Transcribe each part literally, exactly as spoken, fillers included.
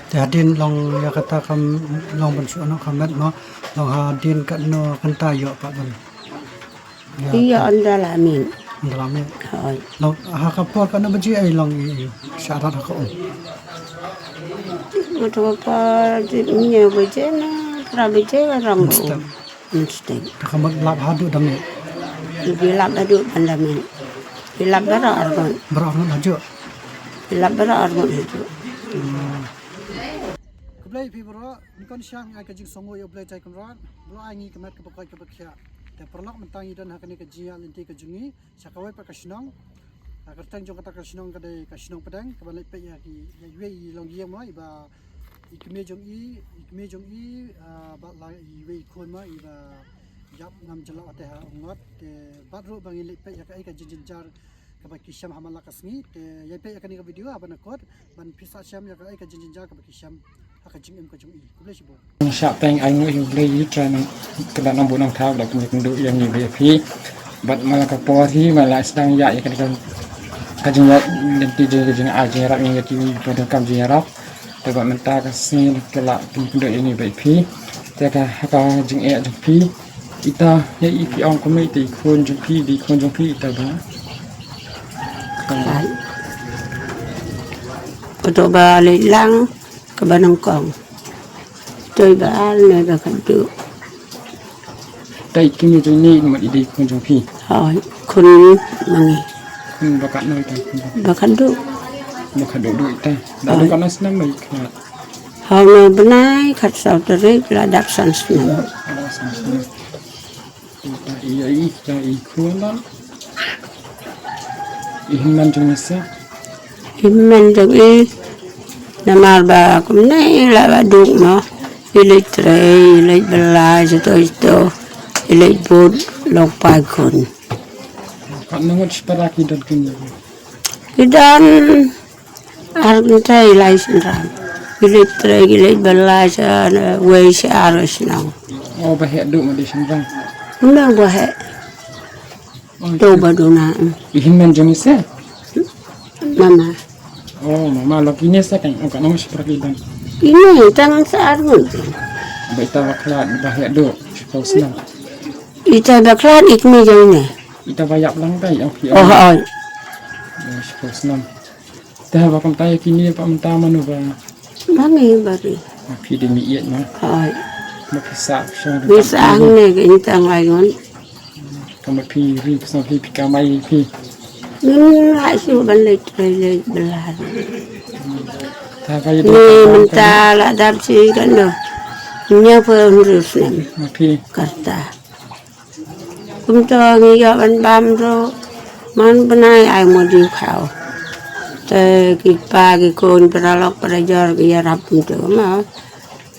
Te hadien long ïa kata kam long ban shu noh ka met mo, long hadien katno kynta ïoh pat ban. Ïa, ïa, ynda la miet. Ynda la miet. Hooid. Long ha ka por katno baje ai long i, i, sharat ha ka um. Kato ka por hynñiew baje ne phra baje ka rong ka um. Mynstep. Mynstep. Te ka mut lap haduh da miet. Ki lap haduh ban da miet. Ki lap baroh arngut. Baroh arngut hajuh. Ki lap baroh arngut hajuh. Hmm. Khublei phi baroh, ngi kyrpad sha ngi ai ka jingsngewnguh ïa U Blei Trai Kynrad, ba u la ai ngi ka met kaba koit kaba khiah. Te paralok mynta ngi don ha kane ka jingïaid lynti ka jong ngi sha kawei pat ka shnong. Ah, ka kyrteng jong kata ka shnong ka dei ka shnong Pdeng, kaba leit peit ïa ki, ïa iwei i longïing mo, iba i kmie jong i, i kmie jong i, ah, bad la iwei i khun mo, iba ïap ngam jylliew te ha u ngot, te bad ruh ba ngin leit peit ïa kaei ka jingjynjar kaba ki shem ha man la ka sngi, te ïa peit ïa kane ka video ha ban akut, ban phi sa shem ïa kaei ka jingjynjar kaba ki shem ha ka jingim ka jong i. Khublei shibun. Shah teng ai nguh ïa U Blei ïa u Trai Nongkynrad Nongbuh Nongthaw ba la pynïakynduh ïa ngi bad ïa phi. Bad man la ka por hi, man la sdang ïa, ïa ka, ka jingïaid lynti jong ka jingai jingïarap ïa ngi, ïa ki ba donkam jingïarap. Te bad mynta ka sngi ki la pynïakynduh ïa ngi bad ïa phi. Te ka, ka jingeh jong phi. Ita, ïa i phi ong kumne, ita i khun jong phi, i khun jong phi ita ba. Kato ba leit lang, kaba nyngkong. Toi ba ar ne ba khadduh. Te i kmie jong i ne i mut i dei khun jong phi? Hooid, khun ma ngi. Khun ba katno ita, khun ba? Ba khadduh. Ba khadduh duh ita. Hooid. Da katno snem ba i khlad? Ha u bnai khatsaw tarik la dap san snem. Oh, san snem. Ita i, ita i khun ba. I hynmen jong i se? I hynmen jong i, namar ba kumne i la ba duk mo. I leit trei, i leit bylla, sha to sha to. I leit bud, long pai khun. Katno ngut shipara ki don kine? Ki don ar kynthei lai shynrang. Ki leit trei, ki leit bylla sha, wei sha ar shnong. Oh, ba heh duh ma dei shynrang. Ym dei ba heh. Oh, to ba duna. I hynmen jong i se? Mama. Oh, mama, la kine se kan, oh, katno ngut shipara ki don? Kine tang sa ar ngut. Ba ita ba khlad, ba heh duh, shiphew snem. Ita ba khlad i kmie jong i ne. Ita ba ïap lang tai, ong phi. Oh, hooid. Ïa, shiphew snem. Te haba kumta ïa kine pat mynta mano ba. Ma ngi ba ri. Ma phi dei ma ïeit ma. Hooid. Ma phi sah shong. Ngi sah hangne ka ïing tang lai ngon. Ka ma phi ri ka song phi phi kamai phi. Ngin la shu ban leit trei leit bylla. Ta ka ïa. Ngi mynta la dap shi katno. Hynñiewphew hynriew snem. Ma phi. Kata. Kumto ngi ïoh ban bam ruh man bnai ai modi khaw. Te ki kpa ki khun paralok parajor ki ïarap kumto mo.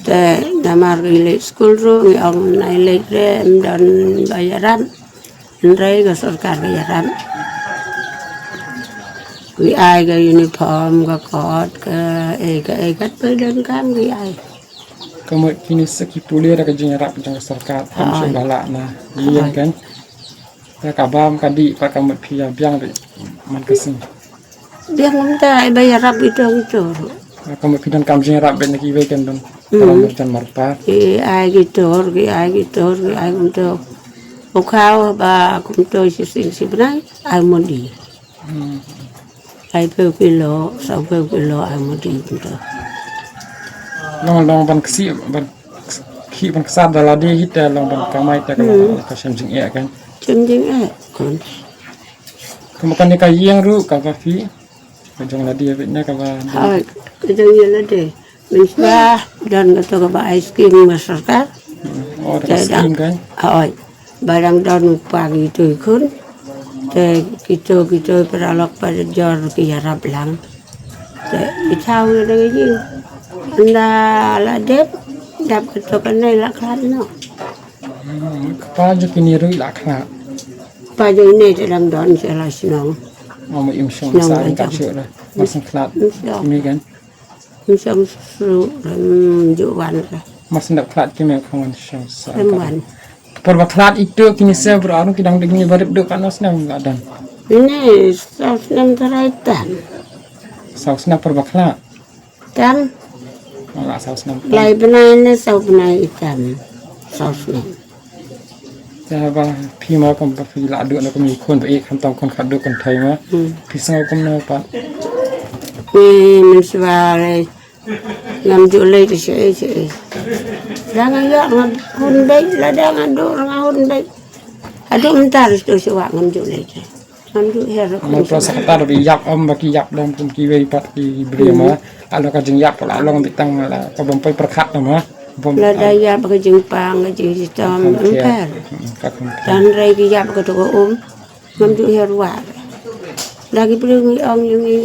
Te namar ki leit skul ruh ngi ong nai leit re ym don ba ïarap. Hynrei ka sorkar ka ïarap. Ki ai ka uniform, ka kot, kaei kaei katba donkam ki ai. Ka mut kine sa ki pule da ka jingïarap jong ka sorkar, kam shu ba lah na ïing kan. Te ka bam ka dih pat ka mut phi ïa biang beit man ka sngi. Biang mynta ai ba ïarap ito ito. Ka mut phi donkam jingïarap beit na kiwei kan don. Ka long marjan marpa. Ki ai ki tur, ki ai ki tur, ki ai kumto. U khaw ba kumto shi sing shi bnai ai modi. Hmm. Laiphew kilo, sawphew kilo ai modi kumto. Long long ban ksih, ban ksih ban ksat da lade hi te long ban kamai te ka long ka shem jingeh kan. Shem jingeh kan. Ka ma kane ka ïing ruh kaba phi. Ka jong lade beit ne kaba. Ha, ka jong ïa lade. Mynshwa don kato kaba ai skim ma sorkar. Hmm. Oh, te ka skim kan? Hooid. Ba dang don u kpa kito i khun. Te kito kito i paralok parajor ki ïarap lang. Te i thaw ïa dang i jing. Ynda la dep, dap kato kane la khlad noh. Hmm, kpa jong kine ruh i la khlad. Kpa jong ine te dang don sha la shnong. Oh, ma im shong shnong sa la ka jong. Shu la. Mas khlad. Im shong. Kine kan. Ym shong shuh, ym ju wan la. Mas ndap khlad ki me khong wan shong sa. Ym wan. Por ba khlad ito kine se bro arung ki dang ding ni barip duk ano snem la dan. Ini saw snem tharai tan. Saw snem por ba khlad. Tam. Nga la saw snem. Lai bnai ne saw bnai i tam. Saw snem. Te ba phi ma kum ba phi la duh na kum i khun ba i khamtam khun khat duh khun thai ma. Hmm. Phi sngew kumno pat? Ni men swa le. Ngam ju lei te sha ei sha ei. Da nga ïa nga hun beit, lada nga duh nga hun beit. Haduh mynta to sha wa ngam ju lei te. Ngam ju her. Mo to sa kata da bi ïap am ba ki ïap dam kum kiwei pat ki briew ma. Alo ka jingïap la long bi tang la ka bym poi pyrkhat ma. Bym. Lada ïap ka jingpang ka jingshitom. Em pher. Ka kham. Tan rei ki ïap ka to ka um. Ngam ju her wa. Da ki briew ngi ong ïa ngi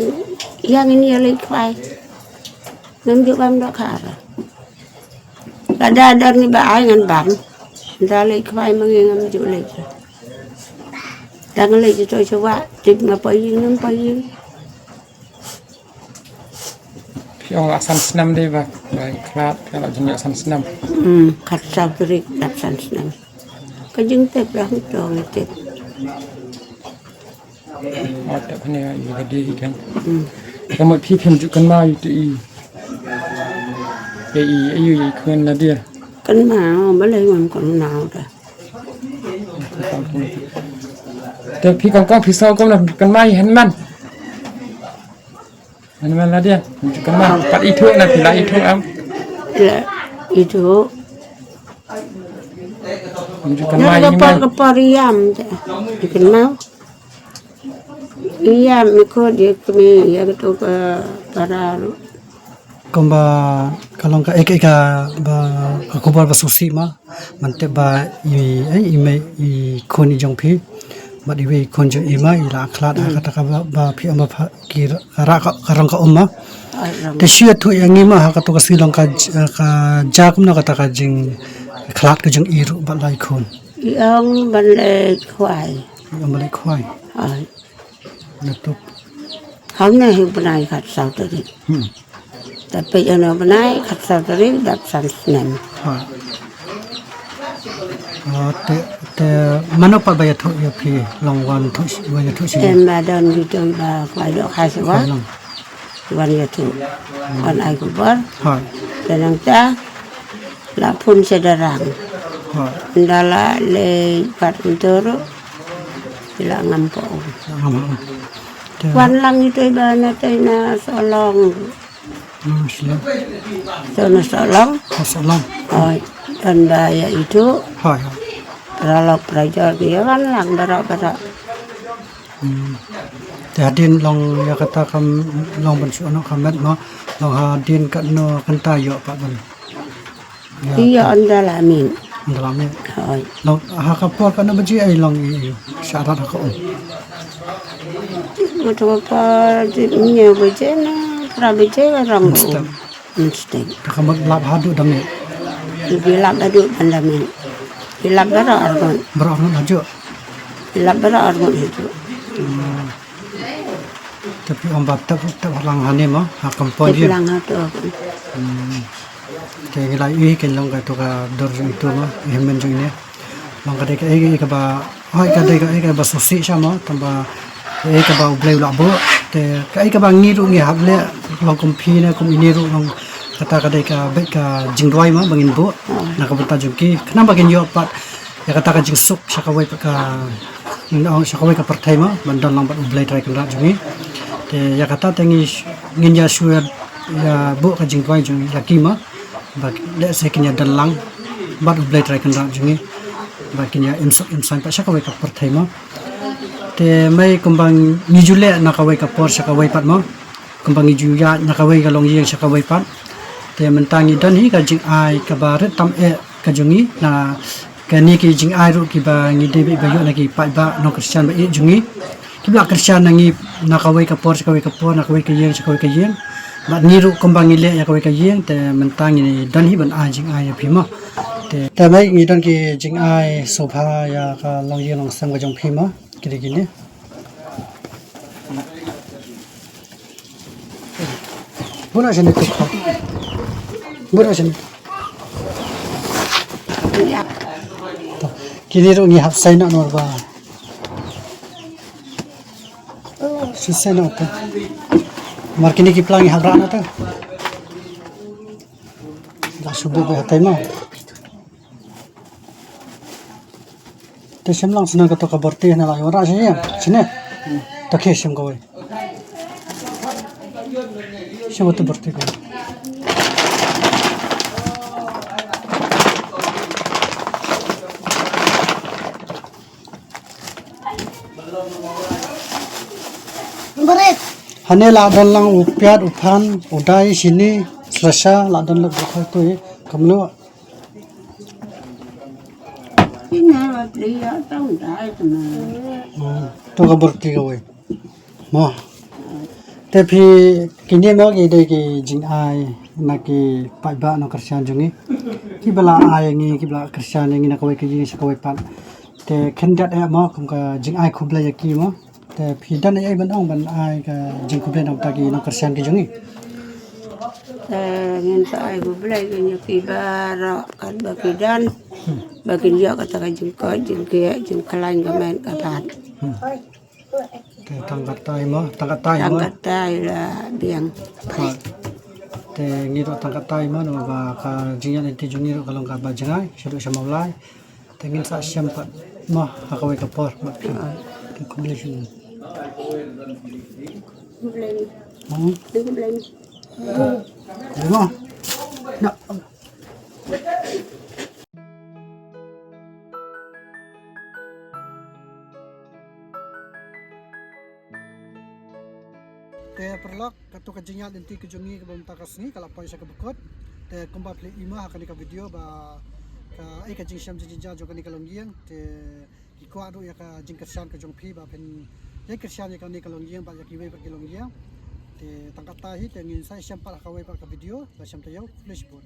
ïa ngi ïa lei khwai. Ngam ju bam da khara. Lada don ngi ba ai ngan bam. Da lei khwai ma ngi ngam ju lei. Da nga lei to sha wa tip nga poi ïing ngam poi ïing. Phi ong la san snem de ba, ba khlad, phi ong la jingïoh san snem. Hmm, khatsaw tarik dap san snem. Ka jingtip da hangto ngi tip. Ot da khane ïa ka die hi kan. Hmm. Ka mut phi phim ju kynmaw ïa tu i. Ïa i, ïa i, ïa i khun na die. Kynmaw, balei ngam kynmaw da. Te phi kong kong phi sngew kumno kynmaw ïa hynmen. Hynmen la dia. Kynmaw pat ithuh na phi la ithuh em. La ithuh. Kynmaw ïa hynmen. Ka por ïam te. Kynmaw. Ïam i khun ïa kmie ïa kato ka para ruh. Kumba ka long ka, eh, ka, eh, ka, ba, ka khubor ba sngewsih ma. Man tip ba i, eh, i mei i khun i jong phi. Bad iwei i khun jong i ma i la khlad ha kata ka ba, ba phi ong ba pha, ki ra-, ka ra-, ka, ka rong ka um ma. Te shu ïathuh ïa ngi ma ha kato ka sngi long ka j-, ka jia kumno kata ka jingkhlad ka jong i ruh bad la i khun. I ong ban leit khwai. I ong ban leit khwai. Ai. Natu. Hangne hi bnai khatsaw tarik. Hmm. Te peit ïa no bnai khatsaw tarik dap san snem. Ha. Ah, te, te mano pat ba ïathuh ïa phi long wan thuh, wan ïathuh sha. Em ba don kito ba kwai dohkha sha wa. Kwai long. Wan ïathuh. Hmm. Wan ai khubor. Ha. Te nangta la phone sha Darang. Ha. Nda la leit pat mynta ruh. Ki la ngam pat. Ngam pat. Te wan lang ito ba na te na Solong. Hmm, Solong. To na Solong. Na Solong. Oi, don ba ïa ito. Hoi, hoi. Paralok parajor ki ïa wan lang baroh baroh. Hmm. Te hadien long ïa kata kam long ban shu noh ka met ma. Long hadien katno kynta ïoh pat ban. Ïa, ïa, ynda la miet. Ynda la miet. Hoi. Long ha ka por katno baje ai long i, i, sharat ha ka um. Nga tang ka por ji hynñiew baje ne phra baje ka rong ka um. Mynstep. Mynstep. Te ka mut lap haduh da miet. Ki lap haduh ban da miet. Ki lap baroh arngut. Baroh arngut hajuh. Ki lap baroh arngut hajuh. Hmm. Te phi ong ba tep, tep lang hangne mo, ha compound ïa. Tep lang ha to. Hmm. Te ngi la ïohi kein long kato ka dur jong ito mo, i hynmen jong ine. Long ka dei kaei kaei kaba, hoi ka dei kaei kaei kaba sngewsih sha mo, tang ba kaei kaba U Blei u la buh. Te kaei kaba ngi ruh ngi hap leh, long kum phi ne kum ine ruh long kata ka dei ka beit ka jingduwai mo ba ngin buh. Na ka bynta jong ki, khnang ba kin ïoh pat ïa kata ka jingsuk sha kawei pat ka, sha kawei ka pyrthei mo, ban don lang bad U Blei Trai Kynrad jong ngi. Te ïa kata te ngi, ngin ïa shu ïa buh ka jingduwai jong ïa ki mo, ba lehse kin ïa don lang bad U Blei Trai Kynrad jong ngi, ba kin ïa im suk im saiñ pat sha kawei ka pyrthei mo. Te mei kumba ngi ju leh na kawei ka por sha kawei pat mo. Kumba ngi ju ïaid na kawei ka longïing sha kawei pat. Te mynta ngi don hi ka jingai kaba rit tam eh ka jong ngi na kane ki jingai ruh kiba ngi dei ba ïoh na ki paidbah nong Khristan ba ïeit jong ngi. Kiba la Khristan na ngi na kawei ka por sha kawei ka por, na kawei ka ïing sha kawei ka ïing. Bad ngi ruh kumba ngi leh ïa kawei ka ïing te mynta ngi don hi ban ai jingai ïa phi mo. Te, te mei ngi don ki jingai sngewbha ïa ka longïing longsem ka jong phi mo. Kine kine. Bun na sini tu kha. Bun na sini. Kini ruh ngi hap sai na nor ba. Si sai na ta. Mar kini ki plang ngi hap ra na ta. Ka shu buh beit hatai mo. Te shim lang shuh na kato ka borti na la ïa wanrah sha ïing. Shane. To khie shim kawei. Shim kato borti kawei. Hangne la don lang u piat, u phan, u dai, shini, slasha, la don lang bukhai tu hi, kamlu. Hmm, to ka borti kawei. Mo. Te phi kine mo ki dei ki jingai na ki paidbah nongkyrshan jong ngi. Kiba la ai ngi, kiba la kyrshan ngi na kawei ka ïing sha kawei pat. Te khyndiat eh mo kum ka jingai khublei ïa ki mo. Te phi don ei ei ban ong ban ai ka jingkhublei na bynta ki nongkyrshan ki jong ngi. Te ngin sa ai khublei ïa ki baroh katba ki don. Ba kin ïoh kata ka jingkoit jingkhiah jingkhlaiñ ka met ka phad. Te tang katai mo, tang katai mo. Tang katai la biang. Te ngi ruh tang katai mo, namar ba ka jingïaid lynti jong ngi ruh ka long kaba jngai shaduh sha Mawlai. Te ngin sa shem pat mo ha kawei ka por mo. Te khublei shibun. Khublei. Hmm? Khublei. Khublei mo. Na. Te paralok, kato ka jingïaid lynti ka jong ngi kaba mynta ka sngi ka la poi sha kaba kut. Te kumba phi la i mo ha kane ka video ba kaei ka jingshem jingjynjar jong kane ka longïing. Te ngi kwah ruh ïa ka jingkyrshan ka jong phi ba phin ïa kyrshan ïa kane ka longïing bad ïa kiwei pat ki longïing. Te tang katai hi te ngin sa shem pat ha kawei pat ka video, la shem taïew, khublei shibun.